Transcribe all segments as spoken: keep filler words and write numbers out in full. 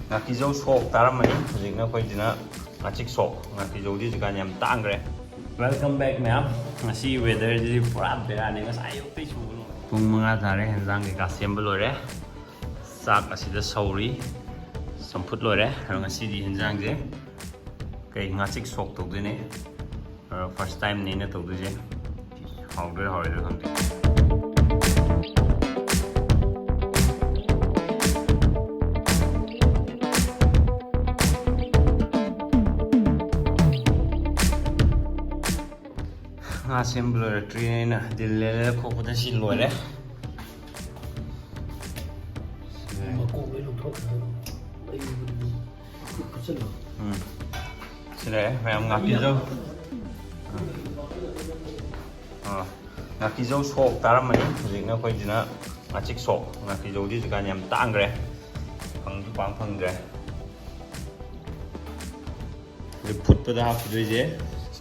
ꯉꯥꯀꯤꯖꯧ ꯁꯣꯛ ꯇꯥꯔꯝꯃꯅꯤ꯫ ꯍꯧꯖꯤꯛꯅ ꯑꯩꯈꯣꯏꯁꯤꯅ ꯉꯥꯆꯤꯛ ꯁꯣꯛ꯫ ꯉꯥꯀꯤꯖꯧꯗꯤ ꯍꯧꯖꯤꯛꯀꯥꯟ ꯌꯥꯝ ꯇꯥꯡꯈ꯭ꯔꯦ꯫ Welcome back ꯃꯌꯥꯝ꯫ ꯉꯁꯤ weatherꯁꯤꯗꯤ ꯄꯨꯔꯥ ꯕꯦꯔꯥꯅꯤ꯫ ꯉꯁꯥꯏ ꯑꯌꯨꯛꯇꯩ ꯆꯨꯕ ꯂꯣꯏꯔꯦ꯫ ꯄꯨꯡ ꯃꯉꯥ ꯇꯥꯔꯦ꯫ ꯍꯦꯟꯖꯥꯡ ꯀꯩꯀꯥ ꯁꯦꯝꯕ ꯂꯣꯏꯔꯦ꯫ ꯆꯥꯛ ꯑꯁꯤꯗ ꯁꯧꯔꯤ꯫ ꯆꯝꯐꯨꯠ ꯂꯣꯏꯔꯦ꯫ ꯑꯗꯣ ꯉꯁꯤꯗꯤ ꯍꯦꯟꯖꯥꯡꯁꯦ ꯀꯩ, ꯉꯥꯆꯤꯛ ꯁꯣꯛ ꯇꯧꯗꯣꯏꯅꯦ꯫ ꯑꯗꯣ first timeꯅꯦ ꯑꯩꯅ ꯇꯧꯗꯣꯏꯁꯦ꯫ ꯍꯥꯎꯗꯣꯏꯔꯥ ꯍꯥꯎꯔꯣꯏꯗꯣꯏꯔꯥ ꯈꯪꯗꯦ꯫ ꯉꯥ ꯁꯦꯝꯕ ꯂꯣꯏꯔꯛꯇ꯭ꯔꯤ꯫ ꯑꯩꯅ ꯗꯤꯜ ꯂꯦꯜꯂꯦ ꯈꯣꯠꯄꯗ ꯁꯤ ꯂꯣꯏꯔꯦ꯫ ꯃꯀꯣꯛ ꯂꯣꯏ ꯂꯧꯊꯣꯛꯈ꯭ꯔꯦ꯫ ꯑꯩ ꯐꯨꯠꯆꯜꯂꯣ꯫ ꯎꯝ꯫ ꯁꯤ ꯂꯩꯔꯦ ꯃꯌꯥꯝ ꯉꯥꯀꯤꯖꯧ꯫ ꯑꯥ꯫ ꯉꯥꯀꯤꯖꯧ ꯁꯣꯛ ꯇꯥꯔꯝꯃꯅꯤ꯫ ꯍꯧꯖꯤꯛꯅ ꯑꯩꯈꯣꯏꯁꯤꯅ ꯉꯥꯆꯤꯛ ꯁꯣꯛ꯫ ꯉꯥꯀꯤꯖꯧꯗꯤ ꯍꯧꯖꯤꯛꯀꯥꯟ ꯌꯥꯝ ꯇꯥꯡꯈ꯭ꯔꯦ꯫ ꯐꯪꯁꯨ ꯄꯥꯡ ꯐꯪꯗ꯭ꯔꯦ꯫ ꯍꯧꯖꯤꯛ ꯐꯨꯠꯄꯗ ꯍꯥꯞꯈꯤꯗꯣꯏꯁꯦ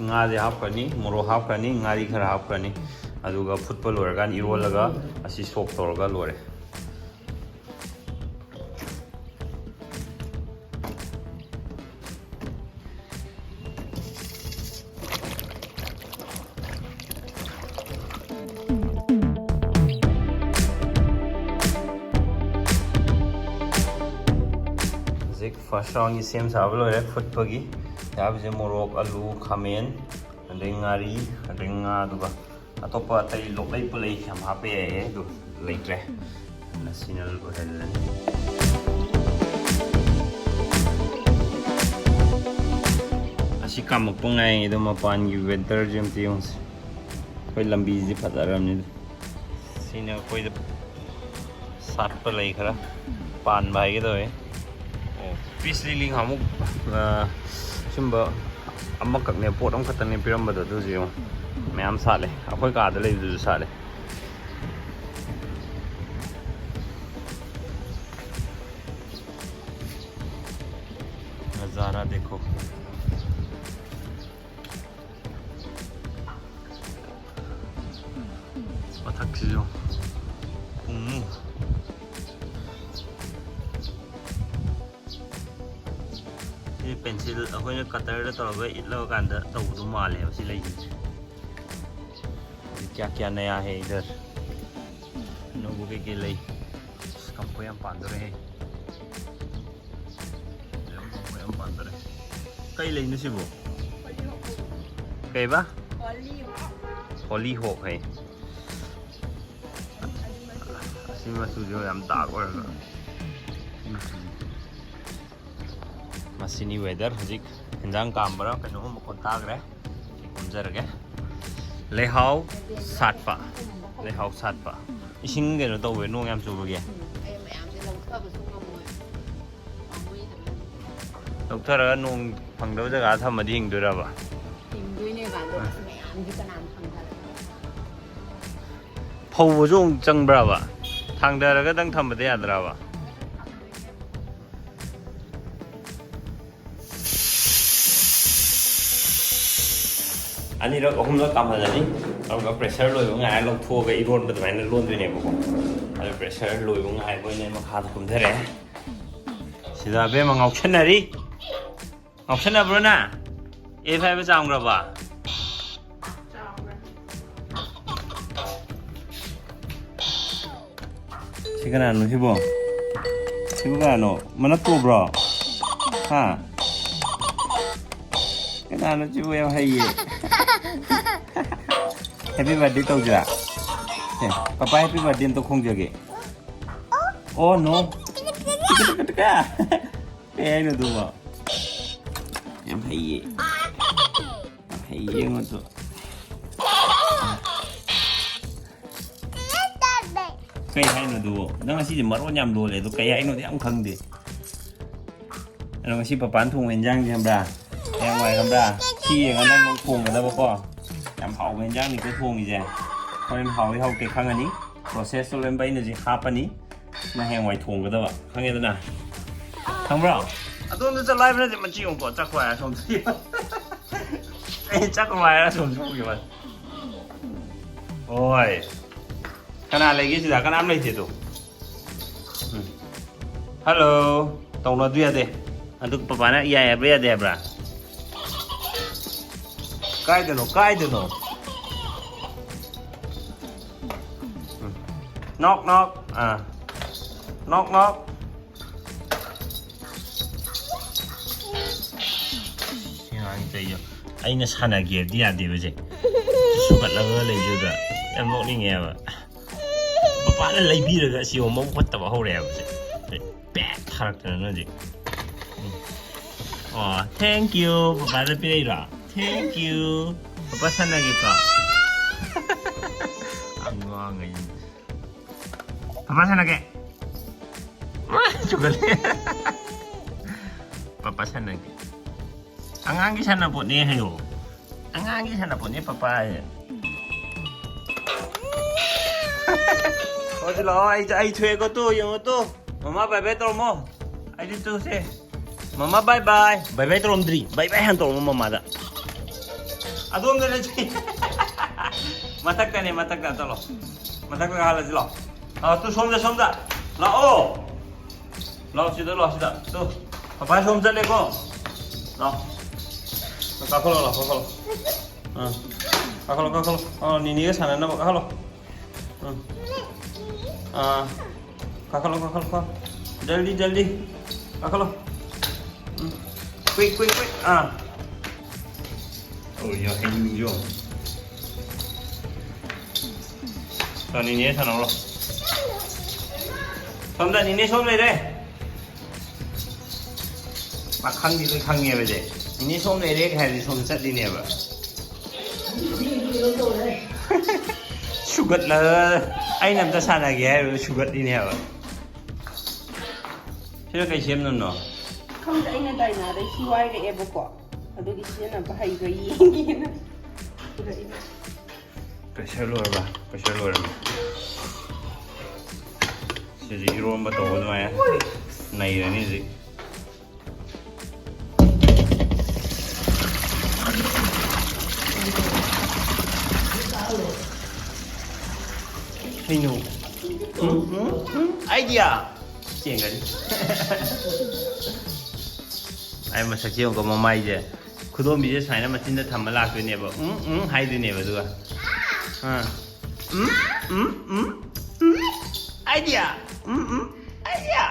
ꯉꯥꯁꯦ ꯍꯥꯞꯈ꯭ꯔꯅꯤ, ꯃꯣꯔꯣꯛ ꯍꯥꯞꯈ꯭ꯔꯅꯤ, ꯉꯥꯔꯤ ꯈꯔ ꯍꯥꯞꯈ꯭ꯔꯅꯤ꯫ ꯑꯗꯨꯒ ꯐꯨꯠꯄ ꯂꯣꯏꯔꯀꯥꯟꯗ ꯏꯔꯣꯜꯂꯒ ꯑꯁꯤ ꯁꯣꯛ ꯇꯧꯔꯒ ꯂꯣꯏꯔꯦ꯫ ꯍꯧꯖꯤꯛ first roundꯒꯤ ꯁꯦꯝ ꯁꯥꯕ ꯂꯣꯏꯔꯦ ꯐꯨꯠꯄꯒꯤ꯫ ꯌꯥꯕꯁꯦ ꯃꯣꯔꯣꯛ, ꯑꯂꯨ, ꯈꯥꯃꯦꯟ, ꯑꯗꯩ ꯉꯥꯔꯤ, ꯑꯗꯩ ꯉꯥ, ꯑꯗꯨꯒ ꯑꯇꯣꯞꯄ ꯑꯇꯩ ꯂꯣꯛꯂꯩ ꯄꯨꯂꯩ ꯌꯥꯝ ꯍꯥꯞꯄ ꯌꯥꯏꯌꯦ, ꯑꯗꯨ ꯂꯩꯇ꯭ꯔꯦ꯫ ꯑꯗꯨꯅ ꯁꯤꯅ ꯑꯣꯏꯍꯜꯂꯅꯤ꯫ ꯑꯁꯤ ꯀꯥꯝꯃꯛꯄ ꯉꯥꯏꯉꯩꯗꯣ ꯃꯄꯥꯟꯒꯤ weatherꯁꯦ ꯑꯝꯇ ꯌꯦꯡꯉꯨꯁꯦ꯫ ꯑꯩꯈꯣꯏ ꯂꯝꯕꯤꯁꯦ ꯐꯖꯔꯕꯅꯤꯗ꯫ ꯁꯤꯅ ꯑꯩꯈꯣꯏꯗ ꯁꯥꯠꯄ ꯂꯩ ꯈꯔ ꯄꯥꯟꯕ ꯍꯥꯏꯒꯦ ꯇꯧꯋꯦ꯫ ꯑꯣ, peace lily ꯉꯍꯥꯟꯃꯨꯛ, ꯑ, ꯁꯨꯝꯕ ꯑꯃꯈꯛꯅꯦ, ꯄꯣꯠ ꯑꯃꯈꯛꯇꯅꯦ ꯄꯤꯔꯝꯕꯗꯣ, ꯑꯗꯨꯁꯨ ꯌꯦꯡꯉꯣ, ꯃꯌꯥꯝ ꯁꯥꯠꯂꯦ꯫ ꯑꯩꯈꯣꯏ ꯀꯥꯗ ꯂꯩꯕꯗꯨꯁꯨ ꯁꯥꯠꯂꯦ꯫ नज़ारा देखो। ꯃꯊꯛꯁꯤꯁꯨ ꯄꯨꯡꯃꯨ꯫ ꯁꯤ ꯄꯦꯟꯁꯤꯜ ꯑꯩꯈꯣꯏꯅ ꯀꯇꯔꯗ ꯇꯧꯔꯒ ꯏꯠꯂꯕ ꯀꯥꯟꯗ ꯇꯧꯕꯗꯣ ꯃꯥꯜꯂꯦꯕ ꯁꯤ ꯂꯩꯁꯤꯡꯁꯦ꯫ ꯀꯌꯥ ꯀꯌꯥ ꯅꯌꯥ ꯍꯦ ꯏꯗꯔ꯫ ꯑꯅꯧꯕ ꯀꯩꯀꯩ ꯂꯩ? ꯑꯁ, ꯀꯝꯐꯣꯏ ꯌꯥꯝ ꯄꯥꯟꯗꯣꯔꯦꯍꯦ꯫ ꯀꯝꯐꯣꯏ ꯌꯥꯝ ꯄꯥꯟꯗꯣꯔꯦ꯫ ꯀꯩ ꯂꯩꯅꯣ ꯁꯤꯕꯣ? ꯀꯩꯕ? ꯍꯣꯂꯤ ꯍꯣꯛ ꯍꯥꯏ꯫ ꯑꯁꯤ ꯃꯆꯨꯁꯦ ꯌꯥꯝ ꯗꯥꯔꯛ ꯑꯣꯏꯔꯒ꯫ ꯃꯁꯤꯅꯤ ꯋꯦꯗꯔ ꯍꯧꯖꯤꯛ꯫ ꯍꯦꯟꯖꯥꯡ ꯀꯥꯝꯕ꯭ꯔꯥ ꯀꯩꯅꯣꯝ ꯃꯈꯣꯟ ꯇꯥꯈ꯭ꯔꯦ꯫ ꯑꯣꯟꯖꯔꯒꯦ꯫ ꯂꯩꯍꯥꯎ ꯁꯥꯠꯄ꯫ ꯂꯩꯍꯥꯎ ꯁꯥꯠꯄ꯫ ꯏꯁꯤꯡ ꯀꯩꯅꯣ ꯇꯧꯋꯦ ꯅꯣꯡ ꯌꯥꯝ ꯆꯨꯕꯒꯤ꯫ ꯎꯝ, ꯑꯩ ꯃꯌꯥꯝꯁꯦ ꯂꯧꯊꯕꯁꯨ ꯉꯝꯃꯣꯏ꯫ ꯄꯥꯝꯃꯨꯏꯗꯅ꯫ ꯂꯧꯊꯔꯒ ꯅꯣꯡ ꯐꯪꯗꯕ ꯖꯒꯥꯗ ꯊꯝꯃꯗꯤ ꯍꯤꯡꯗꯣꯏꯔꯕ? ꯍꯤꯡꯗꯣꯏꯅꯦꯕ, ꯑꯗꯣ ꯑꯁ ꯃꯌꯥꯝꯗꯤ ꯀꯅꯥꯅ ꯐꯪꯗꯔꯒ? ꯐꯧꯕꯁꯨ ꯑꯃꯨꯛ ꯆꯪꯕ꯭ꯔꯕ? ꯊꯥꯡꯗꯔꯒꯗꯪ ꯊꯝꯕꯗꯤ ꯌꯥꯗ꯭ꯔꯕ? ꯑꯅꯤꯔꯛ ꯑꯍꯨꯝꯂꯛ ꯀꯥꯝꯍꯜꯂꯅꯤ꯫ ꯑꯗꯨꯒ ꯄ꯭ꯔꯦꯁꯔ ꯂꯣꯏꯕ ꯉꯥꯏꯔ ꯂꯧꯊꯣꯛꯑꯒ ꯏꯔꯣꯟꯕ ꯑꯗꯨꯃꯥꯏꯅ ꯂꯣꯟꯗꯣꯏꯅꯦꯕꯀꯣ꯫ ꯑꯗꯨ ꯄ꯭ꯔꯦꯁꯔ ꯂꯣꯏꯕ ꯉꯥꯏꯕ ꯑꯣꯏꯅ ꯑꯩ ꯃꯈꯥꯗ ꯀꯨꯝꯊꯔꯛꯑꯦ꯫ ꯁꯤꯗ ꯑꯕꯦꯝꯃ ꯉꯥꯎꯁꯟꯅꯔꯤ꯫ ꯉꯥꯎꯁꯟꯅꯕ꯭ꯔꯣ ꯅꯪ? ꯑꯦꯐ ꯍꯥꯏꯕ ꯆꯥꯝꯈ꯭ꯔꯕ? ꯁꯤ ꯀꯅꯥꯅꯣ ꯁꯤꯕꯣ? ꯁꯤꯕꯨ ꯀꯅꯥꯅꯣ? ꯃꯅꯞ ꯇꯣꯕ꯭ꯔꯣ? ꯍꯥ? ꯀꯅꯥꯅꯣ ꯁꯤꯕꯨ ꯌꯥꯝ ꯍꯩꯌꯦ? ꯍꯦꯄꯤ ꯕꯥꯔꯗꯦ ꯇꯧꯁꯤꯔꯥ? ꯁꯦ, ꯄꯄꯥ ꯍꯦꯄꯤ ꯕꯥꯔꯗꯦ ꯑꯝꯇ ꯈꯣꯡꯖꯒꯦ꯫ ꯑꯣ ꯅꯣ꯫ ꯀꯩ ꯍꯥꯏꯅꯣ ꯑꯗꯨꯕꯣ? ꯌꯥꯝ ꯍꯩꯌꯦ꯫ ꯌꯥꯝ ꯍꯩꯌꯦ ꯌꯦꯡꯉꯣ ꯑꯗꯨ꯫ ꯀꯩ ꯍꯥꯏꯅꯣ ꯑꯗꯨꯕꯣ? ꯅꯪ ꯉꯁꯤꯗꯤ ꯃꯔꯣꯟ ꯌꯥꯝ ꯂꯣꯜꯂꯦ ꯑꯗꯣ ꯀꯩ ꯍꯥꯏꯅꯣꯗꯤ ꯌꯥꯝ ꯈꯪꯗꯦ꯫ ꯑꯗꯣ ꯉꯁꯤ ꯄꯄꯥꯅ ꯊꯣꯡꯕ ꯏꯟꯖꯥꯡꯁꯦ ꯈꯪꯕ꯭ꯔꯥ? ꯍꯌꯦꯡꯋꯥꯏ ꯈꯪꯕ꯭ꯔꯥ? ꯁꯤ ꯌꯦꯡꯉ ꯅꯪ ꯑꯃꯨꯛ ꯊꯣꯡꯒꯗꯕꯀꯣ꯫ ꯌꯥꯝ ꯍꯥꯎꯕ ꯏꯟꯖꯥꯡꯅꯤꯀꯣ ꯊꯣꯡꯉꯤꯁꯦ꯫ ꯍꯣꯔꯦꯟ ꯍꯥꯎꯏ ꯍꯥꯎꯇꯦ ꯈꯪꯉꯅꯤ꯫ ꯄ꯭ꯔꯣꯁꯦꯁꯇꯣ ꯂꯣꯏꯅ ꯑꯩꯅ ꯍꯧꯖꯤꯛ ꯍꯥꯞꯄꯅꯤ꯫ ꯅꯪ ꯍꯌꯦꯡꯋꯥꯏ ꯊꯣꯡꯒꯗꯕ꯫ ꯈꯪꯉꯦꯗꯅ? ꯈꯪꯕ꯭ꯔꯣ? ꯑꯗꯣꯝꯗ ꯆꯠꯂꯣ ꯍꯥꯏꯕ ꯅꯠꯇꯦ, ꯃꯆꯤ ꯑꯃꯨꯛꯀꯣ ꯆꯠꯈꯣ ꯍꯥꯏꯔ ꯁꯣꯝꯗ꯫ ꯑꯩ ꯆꯠꯈꯣ ꯍꯥꯏꯔ ꯁꯣꯝꯗ ꯊꯣꯛꯈꯤꯕ꯫ ꯍꯣꯏ꯫ ꯀꯅꯥ ꯂꯩꯒꯦ ꯁꯤꯗ? ꯀꯅꯥꯝ ꯂꯩꯇꯦ ꯑꯗꯣ꯫ ꯎꯝ꯫ ꯍꯜꯂꯣ꯫ ꯇꯧꯅꯗꯨ ꯌꯥꯗꯦ꯫ ꯑꯗꯨ ꯄꯄꯥꯅ ꯌꯥꯏ ꯍꯥꯏꯕ꯭ꯔꯥ, ꯌꯥꯗꯦ ꯍꯥꯏꯕ꯭ꯔꯥ? ꯀꯥꯏꯗꯅꯣ, ꯀꯥꯏꯗꯅꯣ? ꯅꯣꯛ, ꯅꯣꯛ꯫ ꯑꯥ꯫ ꯅꯣꯛ, ꯅꯣꯛ꯫ ꯁꯤ ꯑꯉꯥꯡꯁꯦ ꯑꯩꯅ ꯁꯥꯟꯅꯒꯦꯗꯤ ꯌꯥꯗꯦꯕꯁꯦ꯫ ꯁꯨꯒꯠꯂꯒ ꯂꯩꯕꯗꯨꯗ ꯌꯥꯝ ꯅꯣꯛꯅꯤꯡꯉꯦꯕ꯫ ꯄꯄꯥꯅ ꯂꯩꯕꯤꯔꯒ ꯑꯁꯤ ꯑꯃꯨꯛ ꯃꯕꯨꯛ ꯐꯠꯇꯕ ꯍꯧꯔꯛꯑꯦꯕꯁꯦ꯫ ꯄꯦꯛ ꯊꯥꯔꯛꯇꯅ ꯍꯧꯖꯤꯛ꯫ ꯎꯝ꯫ ꯑꯣ, thank you꯫ ꯄꯄꯥꯗ ꯄꯤꯔꯛꯏꯔꯣ? Thank you꯫ ꯄꯄꯥ ꯁꯥꯟꯅꯒꯦꯀꯣ꯫ ꯑꯉꯥꯡꯈꯩꯁꯤꯡꯁꯦ꯫ ꯄꯄꯥ ꯁꯥꯟꯅꯒꯦ꯫ ꯆꯨꯒꯜꯂꯦ꯫ ꯄꯄꯥ ꯁꯥꯟꯅꯒꯦ꯫ ꯑꯉꯥꯡꯒꯤ ꯁꯥꯟꯅꯄꯣꯠꯅꯦ ꯍꯥꯏꯌꯣ꯫ ꯑꯉꯥꯡꯒꯤ ꯁꯥꯟꯅꯄꯣꯠꯅꯦ ꯄꯄꯥ ꯍꯥꯏꯌꯦ꯫ ꯍꯧꯖꯤꯛ ꯂꯥꯛꯑꯣ, ꯑꯩ, ꯑꯩ ꯊꯣꯛꯑꯦꯀꯣ, ꯇꯨ ꯌꯦꯡꯉꯣ ꯇꯨ꯫ ꯃꯃꯥ bye bye ꯇꯧꯔꯝꯃꯣ꯫ ꯑꯩꯗꯤ ꯇꯨꯁꯦ꯫ ꯃꯃꯥ bye bye꯫ Bye bye ꯇꯧꯔꯝꯗ꯭ꯔꯤ꯫ Bye bye ꯍꯥꯟꯅ ꯇꯧꯔꯝꯃꯣ ꯃꯃꯥꯗ꯫ ꯑꯗꯣꯝꯗ ꯅꯠꯇꯦ꯫ ꯃꯊꯛꯇꯅꯦ, ꯃꯊꯛꯇ ꯆꯠꯂꯣ꯫ ꯃꯊꯛꯇ ꯍꯥꯜꯂꯁꯤ ꯂꯥꯛꯑꯣ꯫ ꯑꯥ, ꯇꯨ ꯁꯣꯝꯗ, ꯁꯣꯝꯗ꯫ ꯂꯥꯛꯑꯣ꯫ ꯂꯥꯛꯑꯣ, ꯁꯤꯗ ꯂꯥꯛꯑꯣ, ꯁꯤꯗ꯫ ꯇꯨ, ꯄꯄꯥ ꯁꯣꯝ ꯆꯠꯂꯦꯀꯣ꯫ ꯂꯥꯛꯑꯣ꯫ ꯀꯥꯈꯠꯂꯣ, ꯂꯥꯛꯑꯣ, ꯀꯥꯈꯠꯂꯣ꯫ ꯑꯥ꯫ ꯀꯥꯈꯠꯂꯣ, ꯀꯥꯈꯠꯂꯣ꯫ ꯑꯥ, ꯅꯤꯅꯦꯒ ꯁꯥꯟꯅꯅꯕ ꯀꯥꯈꯠꯂꯣ꯫ ꯑꯥ꯫ ꯑꯥ꯫ ꯀꯥꯈꯠꯂꯣ, ꯀꯥꯈꯠꯂꯣ, ꯀꯥꯈꯠꯂꯣ꯫ ꯖꯜꯗꯤ, ꯖꯜꯗꯤ꯫ ꯀꯥꯈꯠꯂꯣ꯫ ꯎꯝ꯫ Quick, quick, quick꯫ ꯑꯥ꯫ ꯑꯣ, ꯌꯥ, ꯍꯩꯅꯤꯡꯕꯤꯌꯣ꯫ ꯇꯣ, ꯅꯤꯅꯦ ꯁꯥꯟꯅꯧꯔꯣ꯫ ꯁꯣꯝꯗ ꯅꯤꯅꯦ ꯁꯣꯝ ꯂꯩꯔꯦ꯫ ꯃꯥ ꯈꯪꯗꯤ ꯂꯣꯏ ꯈꯪꯉꯦꯕ ꯁꯦ꯫ ꯅꯤꯅꯦ ꯁꯣꯝ ꯂꯩꯔꯦ ꯍꯥꯏꯔꯗꯤ ꯁꯣꯝꯗ ꯆꯠꯂꯤꯅꯦꯕ꯫ ꯁꯨꯒꯠꯂꯒ ꯑꯩꯅ ꯑꯝꯇ ꯁꯥꯟꯅꯒꯦ ꯍꯥꯏꯔꯒ ꯁꯨꯒꯠꯂꯤꯅꯦꯕ꯫ ꯁꯤꯅ ꯀꯩ ꯁꯦꯝꯅꯕꯅꯣ? ꯈꯪꯗꯦ, ꯑꯩꯅ ꯗꯥꯏꯅꯥꯗꯩ ꯁꯤ ꯋꯥꯏꯔꯛꯑꯦꯕꯀꯣ꯫ ꯑꯗꯨꯒꯤ ꯁꯤꯖꯤꯟꯅꯕ ꯍꯩꯕ꯭ꯔꯥ ꯌꯦꯡꯒꯦꯅ ꯄꯨꯔꯛꯏꯕ꯫ Pressure ꯂꯣꯏꯔꯕ? Pressure ꯂꯣꯏꯔꯕ? ꯁꯤꯁꯦ ꯏꯔꯣꯝꯕ ꯇꯧꯕ ꯑꯗꯨꯃꯥꯏꯅ ꯅꯩꯔꯅꯤ ꯍꯧꯖꯤꯛ꯫ ꯀꯩꯅꯣ? ꯎꯝ, ꯎꯝ, ꯎꯝ, idea! ꯆꯦꯟꯒꯅꯤ꯫ ꯃꯁꯛꯁꯦ ꯌꯦꯡꯉꯨꯀꯣ, ꯃꯃꯥꯏꯁꯦ꯫ ꯈꯨꯗꯣꯝꯕꯤꯁꯦ ꯁꯨꯃꯥꯏꯅ ꯃꯆꯤꯟꯗ ꯊꯝꯃ ꯂꯥꯛꯇꯣꯏꯅꯦꯕ꯫ ꯎꯝ, ꯎꯝ ꯍꯥꯏꯗꯣꯏꯅꯦꯕ꯫ ꯑꯗꯨꯒ, ꯑꯥ, ꯎꯝ, ꯎꯝ, ꯎꯝ, ꯎꯝ, idea, ꯎꯝ, ꯎꯝ, idea꯫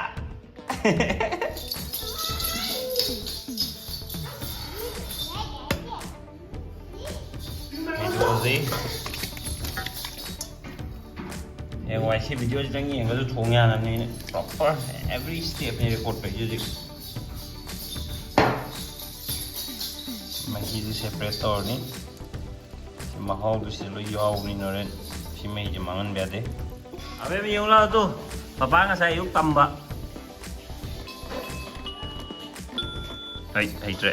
ꯍꯌꯦꯡꯋꯥꯏ ꯁꯤ video ꯁꯤꯗꯪ ꯌꯦꯡꯉꯒꯁꯨ ꯊꯣꯡ ꯌꯥꯅꯕꯅꯤꯅ proper every step ꯅꯤ record ꯇꯧꯔꯤꯁꯦ ꯍꯧꯖꯤꯛ꯫ ꯃꯍꯤꯁꯦ separate ꯇꯧꯔꯅꯤ꯫ ꯁꯤ ꯃꯍꯥꯎꯗꯨ ꯁꯤꯗ ꯂꯣꯏ ꯌꯥꯎꯕꯅꯤꯅ ꯍꯣꯔꯦꯟ ꯁꯤ ꯃꯍꯤꯁꯦ ꯃꯥꯡꯍꯟꯕ ꯌꯥꯗꯦ꯫ ꯑꯕꯦꯝꯃ, ꯌꯦꯡꯉꯨ ꯂꯥꯛꯑꯣ ꯇꯨ꯫ ꯄꯄꯥ ꯉꯁꯥꯏ ꯑꯌꯨꯛ ꯇꯝꯕ꯫ ꯍꯩ-, ꯍꯩꯇ꯭ꯔꯦ꯫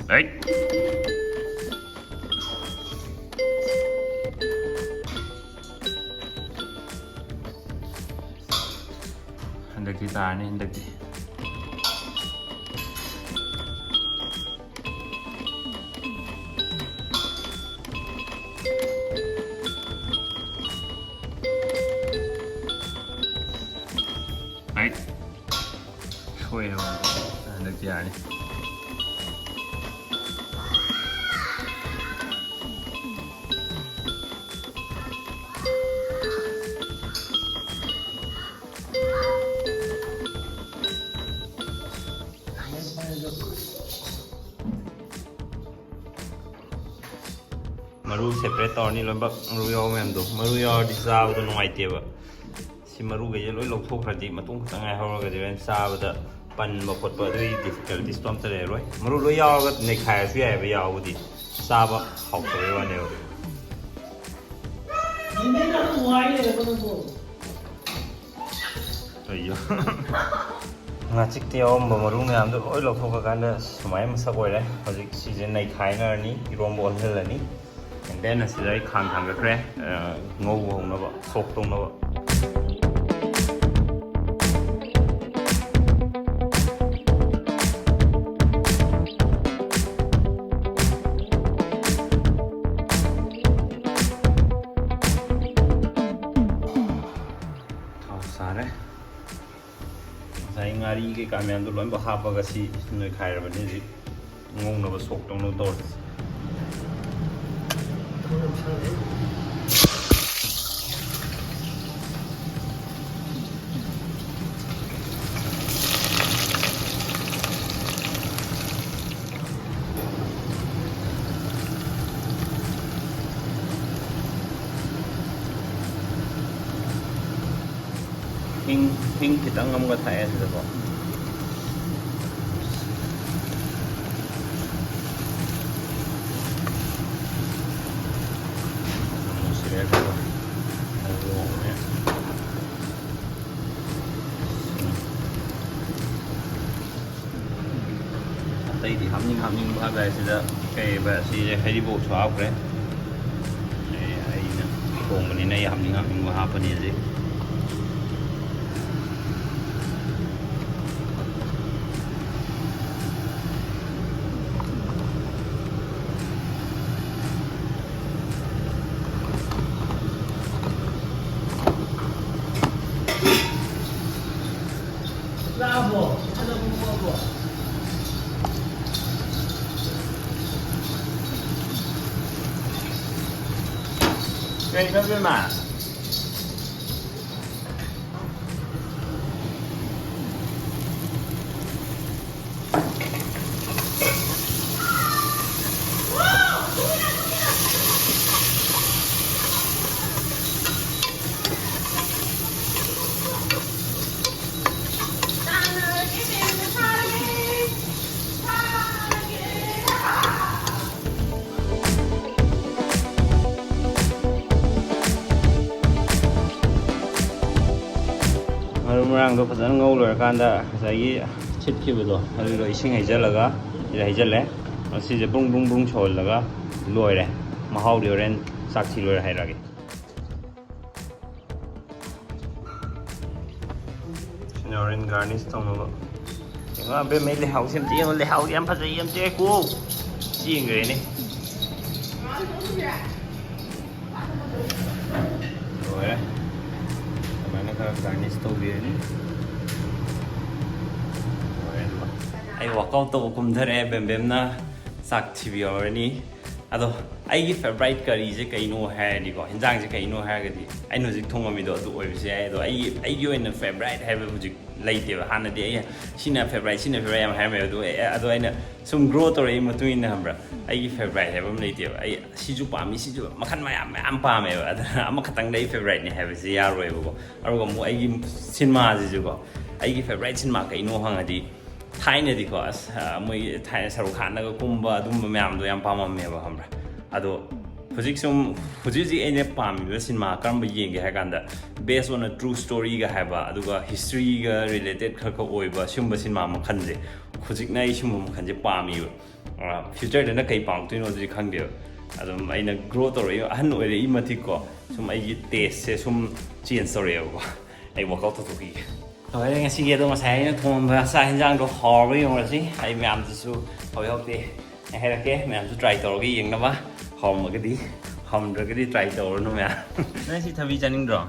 ꯍꯩꯠ꯫ ꯍꯟꯗꯛꯇꯤ ꯇꯥꯔꯅꯤ, ꯍꯟꯗꯛꯇꯤ꯫ ꯍꯩꯠ꯫ ꯁꯣꯏꯔꯕ꯫ ꯍꯟꯗꯛꯇꯤ ꯌꯥꯔꯅꯤ꯫ ꯃꯔꯨ separate ꯇꯧꯔꯅꯤ ꯂꯣꯏꯅꯃꯛ, ꯃꯔꯨ ꯌꯥꯎꯕ ꯃꯌꯥꯝꯗꯣ꯫ ꯃꯔꯨ ꯌꯥꯎꯔꯗꯤ ꯆꯥꯕꯗꯣ ꯅꯨꯡꯉꯥꯏꯇꯦꯕ꯫ ꯁꯤ ꯃꯔꯨꯈꯩꯁꯦ ꯂꯣꯏ ꯂꯧꯊꯣꯛꯈ꯭ꯔꯗꯤ ꯃꯇꯣꯡ ꯈꯛꯇꯪ ꯉꯥꯏꯍꯧꯔꯒꯗꯤ ꯍꯣꯔꯦꯟ ꯆꯥꯕꯗ ꯄꯟꯕ ꯈꯣꯠꯄ ꯑꯗꯨꯒꯤ difficulties ꯇꯣ ꯑꯝꯇ ꯂꯩꯔꯔꯣꯏ꯫ ꯃꯔꯨ ꯂꯣꯏ ꯌꯥꯎꯔꯒ ꯅꯩꯈꯥꯏꯔꯁꯨ ꯌꯥꯏꯑꯕ ꯌꯥꯎꯕꯗꯤ, ꯆꯥꯕ ꯍꯥꯎꯇꯕꯩ ꯋꯥꯅꯦꯕ꯫ ꯑꯩꯌꯣ꯫ ꯉꯥꯆꯤꯛꯇ ꯌꯥꯎꯔꯝꯕ ꯃꯔꯨ ꯃꯌꯥꯝꯗꯣ ꯂꯣꯏ ꯂꯧꯊꯣꯛꯈ꯭ꯔꯀꯥꯟꯗ ꯁꯨꯃꯥꯏꯅ ꯃꯁꯛ ꯑꯣꯏꯔꯦ꯫ ꯍꯧꯖꯤꯛ ꯁꯤꯁꯦ ꯅꯩꯈꯥꯏꯅꯔꯅꯤ, ꯏꯔꯣꯝꯕ ꯑꯣꯜꯍꯜꯂꯅꯤ꯫ And then ꯑꯁꯤꯗ ꯑꯩ ꯈꯥꯡ ꯊꯥꯡꯒꯠꯈ꯭ꯔꯦ, ꯑ, ꯉꯧꯕ ꯍꯧꯅꯕ, ꯁꯣꯛ ꯇꯧꯅꯕ꯫ ꯉꯥꯔꯤ ꯀꯩꯀꯥ ꯃꯌꯥꯝꯗꯣ ꯂꯣꯏꯅꯃꯛ ꯍꯥꯞꯄꯒ ꯁꯤ ꯅꯣꯏꯈꯥꯏꯔꯕꯅꯤ꯫ ꯍꯧꯖꯤꯛ ꯉꯧꯅꯕ ꯁꯣꯛ ꯇꯧꯅꯕ ꯇꯧꯔꯁꯤ꯫ ꯍꯤꯡ, ꯍꯤꯡ ꯈꯤꯇꯪ ꯑꯃꯒ ꯊꯥꯛꯑꯦ ꯁꯤꯗꯀꯣ꯫ ꯅꯨꯡꯁꯤꯔꯦ꯫ ꯑꯇꯩꯗꯤ ꯍꯥꯞꯅꯤꯡ ꯍꯥꯞꯅꯤꯡꯕ ꯍꯥꯏꯕ ꯍꯥꯏꯁꯤꯗ ꯀꯩꯕ ꯁꯤꯁꯦ ꯍꯩꯔꯤꯕꯣꯞꯁꯨ ꯍꯥꯞꯈ꯭ꯔꯦ꯫ ꯑꯩ, ꯑꯩꯅ ꯊꯣꯡꯕꯅꯤꯅ ꯑꯩ ꯍꯥꯞꯅꯤꯡ ꯍꯥꯞꯅꯤꯡꯕ ꯍꯥꯞꯄꯅꯤ ꯍꯧꯖꯤꯛ꯫ ꯂꯥꯛꯑꯕꯣ? ꯐꯖꯕ ꯄꯣꯠꯄꯣ? ꯀꯩꯅꯣ ꯏꯕꯦꯝꯃ? ꯃꯔꯨ ꯃꯔꯥꯡꯗꯣ ꯐꯖꯅ ꯉꯧ ꯂꯣꯏꯔꯀꯥꯟꯗ ꯉꯁꯥꯏꯒꯤ ꯁꯤꯠꯈꯤꯕꯗꯣ ꯑꯗꯨꯗꯣ ꯏꯁꯤꯡ ꯍꯩꯖꯤꯜꯂꯒ ꯁꯤꯗ ꯍꯩꯖꯤꯜꯂꯦ꯫ ꯃꯁꯤꯁꯦ ꯕꯨꯡ ꯕꯨꯡ ꯕꯨꯡ ꯁꯧꯍꯜꯂꯒ ꯂꯣꯏꯔꯦ꯫ ꯃꯍꯥꯎꯗꯤ ꯍꯣꯔꯦꯟ ꯆꯥꯛ ꯊꯤ ꯂꯣꯏꯔ ꯍꯥꯏꯔꯛꯑꯒꯦ꯫ ꯁꯤꯅ ꯍꯣꯔꯦꯟ garnish ꯇꯧꯅꯕ꯫ ꯌꯦꯡꯉꯣ ꯑꯕꯦꯝꯃꯩ ꯂꯩꯍꯥꯎꯁꯦ ꯑꯝꯇ ꯌꯦꯡꯉꯣ꯫ ꯂꯩꯍꯥꯎꯗꯤ ꯌꯥꯝ ꯐꯖꯩ, ꯑꯝꯇ ꯌꯦꯡꯉꯣ꯫ ꯆꯦꯟꯈ꯭ꯔꯦꯅꯦ꯫ ꯂꯣꯏꯔꯦ꯫ ꯑꯗꯨꯃꯥꯏꯅ ꯈꯔ garnish ꯇꯧꯕꯤꯔꯅꯤ꯫ ꯑꯩ ꯋꯥꯛꯑꯥꯎꯠ ꯇꯧꯕ ꯀꯨꯝꯊꯔꯛꯑꯦ, ꯕꯦꯝꯕꯦꯝꯅ ꯆꯥꯛ ꯊꯤꯕꯤꯍꯧꯔꯅꯤ꯫ ꯑꯗꯣ ꯑꯩꯒꯤ ꯐꯦꯕꯣꯔꯥꯏꯠ ꯀꯔꯤꯁꯦ ꯀꯩꯅꯣ ꯍꯥꯏꯔꯗꯤꯀꯣ, ꯍꯤꯟꯖꯥꯡꯁꯦ ꯀꯩꯅꯣ ꯍꯥꯏꯔꯒꯗꯤ ꯑꯩꯅ ꯍꯧꯖꯤꯛ ꯊꯣꯡꯉꯝꯃꯤꯗꯣ ꯑꯗꯨ ꯑꯣꯏꯕꯁꯨ ꯌꯥꯏ꯫ ꯑꯗꯣ ꯑꯩꯒꯤ ꯑꯩꯒꯤ ꯑꯣꯏꯅ ꯐꯦꯕꯣꯔꯥꯏꯠ ꯍꯥꯏꯕ ꯍꯧꯖꯤꯛ ꯂꯩꯇꯦꯕ꯫ ꯍꯥꯟꯅꯗꯤ ꯑꯩ ꯁꯤꯅ ꯐꯦꯕꯣꯔꯥꯏꯠ, ꯁꯤꯅ ꯐꯦꯕꯣꯔꯥꯏꯠ ꯌꯥꯝ ꯍꯥꯏꯔꯝꯃꯦ꯫ ꯑꯗꯣ ꯑꯩ- ꯑꯗꯣ ꯑꯩꯅ ꯁꯨꯝ ꯒ꯭ꯔꯣ ꯇꯧꯔꯛꯏ ꯃꯇꯨꯡ ꯏꯟꯅ, ꯈꯪꯕ꯭ꯔꯥ, ꯑꯩꯒꯤ ꯐꯦꯕꯣꯔꯥꯏꯠ ꯍꯥꯏꯕ ꯑꯃ ꯂꯩꯇꯦꯕ꯫ ꯑꯩ ꯁꯤꯁꯨ ꯄꯥꯝꯃꯤ, ꯁꯤꯁꯨ, ꯃꯈꯜ ꯃꯌꯥꯝ ꯃꯌꯥꯝ ꯄꯥꯝꯃꯦꯕ꯫ ꯑꯗꯨꯅ ꯑꯃꯈꯛꯇꯪꯗ ꯑꯩ ꯐꯦꯕꯣꯔꯥꯏꯠꯅꯤ ꯍꯥꯏꯕꯁꯤ ꯌꯥꯔꯣꯏꯕꯀꯣ꯫ ꯑꯗꯨꯒ ꯑꯃꯨꯛ ꯑꯩꯒꯤ ꯁꯤꯅꯦꯃꯥꯁꯤꯁꯨꯀꯣ, ꯑꯩꯒꯤ ꯐꯦꯕꯣꯔꯥꯏꯠ ꯁꯤꯅꯦꯃꯥ ꯀꯩꯅꯣ ꯍꯪꯉꯗꯤ, ꯊꯥꯏꯅꯗꯤꯀꯣ, ꯑꯁ, ꯃꯣꯏ ꯊꯥꯏꯅ ꯁꯔꯨꯛ ꯈꯥꯟꯅꯒ ꯀꯨꯝꯕ ꯑꯗꯨꯝꯕ ꯃꯌꯥꯝꯗꯣ ꯌꯥꯝ ꯄꯥꯝꯃꯝꯃꯦꯕ, ꯈꯪꯕ꯭ꯔꯥ? ꯑꯗꯣ ꯍꯧꯖꯤꯛ ꯁꯨꯝ, ꯍꯧꯖꯤꯛ ꯍꯧꯖꯤꯛ ꯑꯩꯅ ꯄꯥꯝꯃꯤꯕ ꯁꯤꯅꯦꯃꯥ ꯀꯔꯝꯕ ꯌꯦꯡꯒꯦ ꯍꯥꯏ ꯀꯥꯟꯗ, based on a true storyꯒ ꯍꯥꯏꯕ, ꯑꯗꯨꯒ ꯍꯤꯁꯇ꯭ꯔꯤꯒ ꯔꯤꯂꯦꯇꯦꯠ ꯈꯔ ꯈꯔ ꯑꯣꯏꯕ ꯁꯤꯒꯨꯝꯕ ꯁꯤꯅꯦꯃꯥ ꯃꯈꯜꯁꯦ, ꯍꯧꯖꯤꯛꯅ ꯑꯩ ꯁꯤꯒꯨꯝꯕ ꯃꯈꯜꯁꯦ ꯄꯥꯝꯃꯤꯕ꯫ ꯐ꯭ꯌꯨꯆꯔꯗꯅ ꯀꯩ ꯄꯥꯝꯃꯛꯇꯣꯏꯅꯣ ꯑꯗꯨꯗꯤ ꯈꯪꯗꯦꯕ꯫ ꯑꯗꯨꯝ ꯑꯩꯅ ꯒ꯭ꯔꯣ ꯇꯧꯔꯛꯏ, ꯑꯍꯟ ꯑꯣꯏꯔꯛꯏ ꯃꯇꯤꯛꯀꯣ, ꯁꯨꯝ ꯑꯩꯒꯤ ꯇꯦꯁꯁꯦ ꯁꯨꯝ ꯆꯦꯟꯖ ꯇꯧꯔꯛꯑꯦꯕꯀꯣ꯫ ꯑꯩ ꯋꯥꯛꯑꯥꯎꯠ ꯇꯧꯊꯣꯛꯈꯤꯒꯦ꯫ ꯂꯣꯏꯔꯦ, ꯉꯁꯤꯒꯤ ꯑꯗꯣ ꯉꯁꯥꯏ ꯑꯩꯅ ꯊꯣꯡꯉꯝꯕ ꯆꯥꯛ ꯍꯤꯟꯖꯥꯡꯗꯣ ꯍꯥꯎꯔꯕ ꯌꯦꯡꯉꯨꯔꯁꯤ꯫ ꯑꯩ ꯃꯌꯥꯝꯗꯨꯁꯨ ꯍꯥꯎꯏ ꯍꯥꯎꯇꯦ ꯑꯩ ꯍꯥꯏꯔꯛꯀꯦ, ꯃꯌꯥꯝꯁꯨ ꯇ꯭ꯔꯥꯏ ꯇꯧꯔꯒ ꯌꯦꯡꯅꯕ꯫ ꯍꯥꯎꯔꯝꯃꯒꯗꯤ, ꯍꯥꯎꯔꯝꯗ꯭ꯔꯒꯗꯤ ꯇ꯭ꯔꯥꯏ ꯇꯧꯔꯅꯨ ꯃꯌꯥꯝ꯫ ꯅꯪ ꯁꯤ ꯊꯕꯤ ꯆꯥꯅꯤꯡꯗ꯭ꯔꯣ?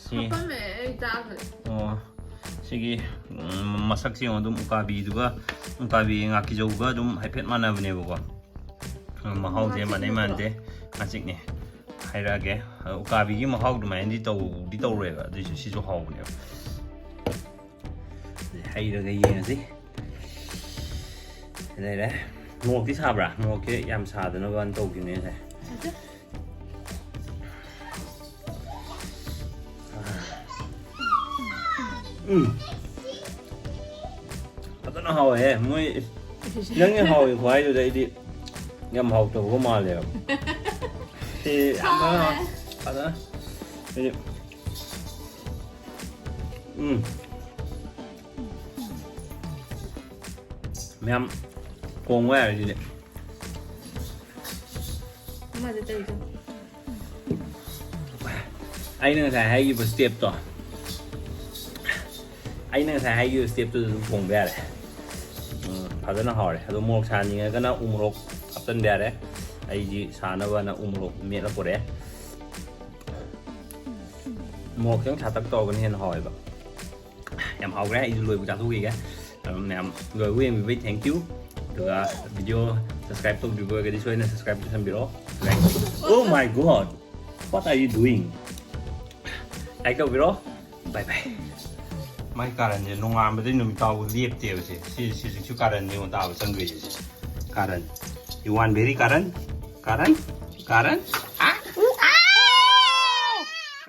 ꯁꯤ ꯍꯥꯞꯄꯝꯃꯦ, ꯑꯩ ꯆꯥꯈ꯭ꯔꯦ꯫ ꯑꯣ, ꯁꯤꯒꯤ, ꯎꯝ, ꯃꯁꯛꯁꯦ ꯌꯦꯡꯉꯣ, ꯑꯗꯨꯝ ꯎꯀꯥꯕꯤꯗꯨꯒ, ꯎꯀꯥꯕꯤ ꯉꯥꯀꯤꯖꯧꯒ ꯑꯗꯨꯝ ꯍꯥꯏꯐꯦꯠ ꯃꯥꯟꯅꯕꯅꯦꯕꯀꯣ꯫ ꯃꯍꯥꯎꯁꯦ ꯃꯥꯟꯅꯩ ꯃꯥꯟꯗꯦ꯫ ꯉꯥꯆꯤꯛꯅꯦ꯫ ꯍꯥꯏꯔꯛꯑꯒꯦ꯫ ꯑꯗꯣ ꯎꯀꯥꯕꯤꯒꯤ ꯃꯍꯥꯎ ꯑꯗꯨꯃꯥꯏꯅꯗꯤ ꯇꯧꯗꯤ ꯇꯧꯔꯣꯏꯕ, ꯑꯗꯨꯏꯁꯨ ꯁꯤꯁꯨ ꯍꯥꯎꯕꯅꯦꯕ꯫ ꯍꯩꯔꯒ ꯌꯦꯡꯉꯁꯤ꯫ ꯂꯩꯔꯦ꯫ ꯃꯣꯔꯣꯛꯇꯤ ꯁꯥꯕ꯭ꯔꯥ? ꯃꯣꯔꯣꯛꯁꯦ ꯌꯥꯝ ꯁꯥꯗꯅꯕꯅ ꯇꯧꯈꯤꯕꯅꯦ ꯉꯁꯥꯏ꯫ ꯎꯝ꯫ ꯐꯖꯅ ꯍꯥꯎꯋꯦꯍꯦ꯫ ꯃꯣꯏ ꯅꯪꯒꯤ ꯍꯥꯎꯋꯦ ꯈꯨꯍꯥꯏꯗꯨꯗ ꯑꯩꯗꯤ ꯌꯥꯝ ꯍꯥꯎꯇꯕꯒ ꯃꯥꯜꯂꯦꯕ꯫ ꯁꯤ ꯌꯥꯝ ꯐꯖꯅ ꯍꯥꯎꯋꯦ꯫ ꯐꯖꯅ꯫ ꯍꯥꯏꯗꯤ, ꯎꯝ꯫ ꯃꯌꯥꯝ ꯊꯣꯡꯕ ꯌꯥꯔꯦ ꯁꯤꯗꯤ꯫ ꯑꯃꯗ ꯇꯧꯔꯤꯗꯣ꯫ ꯑꯩꯅ ꯉꯁꯥꯏ ꯍꯥꯏꯈꯤꯕ ꯁ꯭ꯇꯦꯞꯇꯣ, ꯑꯩꯅ ꯉꯁꯥꯏ ꯍꯥꯏꯈꯤꯕ ꯁ꯭ꯇꯦꯞꯇꯨꯗ ꯑꯗꯨꯝ ꯊꯣꯡꯕ ꯌꯥꯔꯦ꯫ ꯎꯝ, ꯐꯖꯅ ꯍꯥꯎꯔꯦ꯫ ꯑꯗꯣ ꯃꯣꯔꯣꯛ ꯁꯥꯍꯟꯅꯤꯡꯉꯒꯅ ꯎ ꯃꯣꯔꯣꯛ ꯍꯥꯞꯆꯤꯟꯕ ꯌꯥꯔꯦ꯫ ꯑꯩꯗꯤ ꯁꯥꯅꯕꯅ ꯎ ꯃꯣꯔꯣꯛ ꯃꯦꯠꯂ ꯄꯨꯔꯛꯑꯦ꯫ ꯃꯣꯔꯣꯛ ꯈꯤꯇꯪ ꯁꯥꯇꯛ ꯇꯧꯔꯒꯅ ꯍꯦꯟꯅ ꯍꯥꯎꯋꯦꯕ꯫ ꯌꯥꯝ ꯍꯥꯎꯈ꯭ꯔꯦ꯫ ꯑꯩꯁꯨ ꯂꯣꯏꯕ ꯆꯥꯊꯣꯛꯈꯤꯒꯦ꯫ ꯑꯗꯨꯝ ꯃꯌꯥꯝ ꯂꯣꯏꯕ ꯌꯦꯡꯕꯤꯕꯩ thank you꯫ ꯑꯗꯨꯒ video subscribe ꯇꯧꯗ꯭ꯔꯤꯕ ꯑꯣꯏꯔꯒꯗꯤ ꯁꯣꯏꯗꯅ subscribe ꯇꯧꯁꯟꯕꯤꯔꯣ꯫ Oh my God, what are you doing? Like ꯇꯧꯕꯤꯔꯣ꯫ Bye bye꯫ ꯃꯥꯏ ꯀꯥꯔꯟꯁꯦ ꯅꯣꯡꯉꯥꯟꯕꯗꯩ ꯅꯨꯃꯤꯠ ꯇꯥꯕꯨ ꯂꯦꯞꯇꯦꯕ ꯁꯦ꯫ ꯁꯤ ꯁꯤꯁꯨ ꯀꯥꯔꯟ ꯌꯦꯡꯉꯣ ꯇꯥꯕ ꯆꯪꯈ꯭ꯔꯤꯁꯦ ꯁꯦ꯫ ꯀꯥꯔꯟ꯫ You want very ꯀꯥꯔꯟ? ꯀꯥꯔꯟ? ꯀꯥꯔꯟ? ꯑꯥ!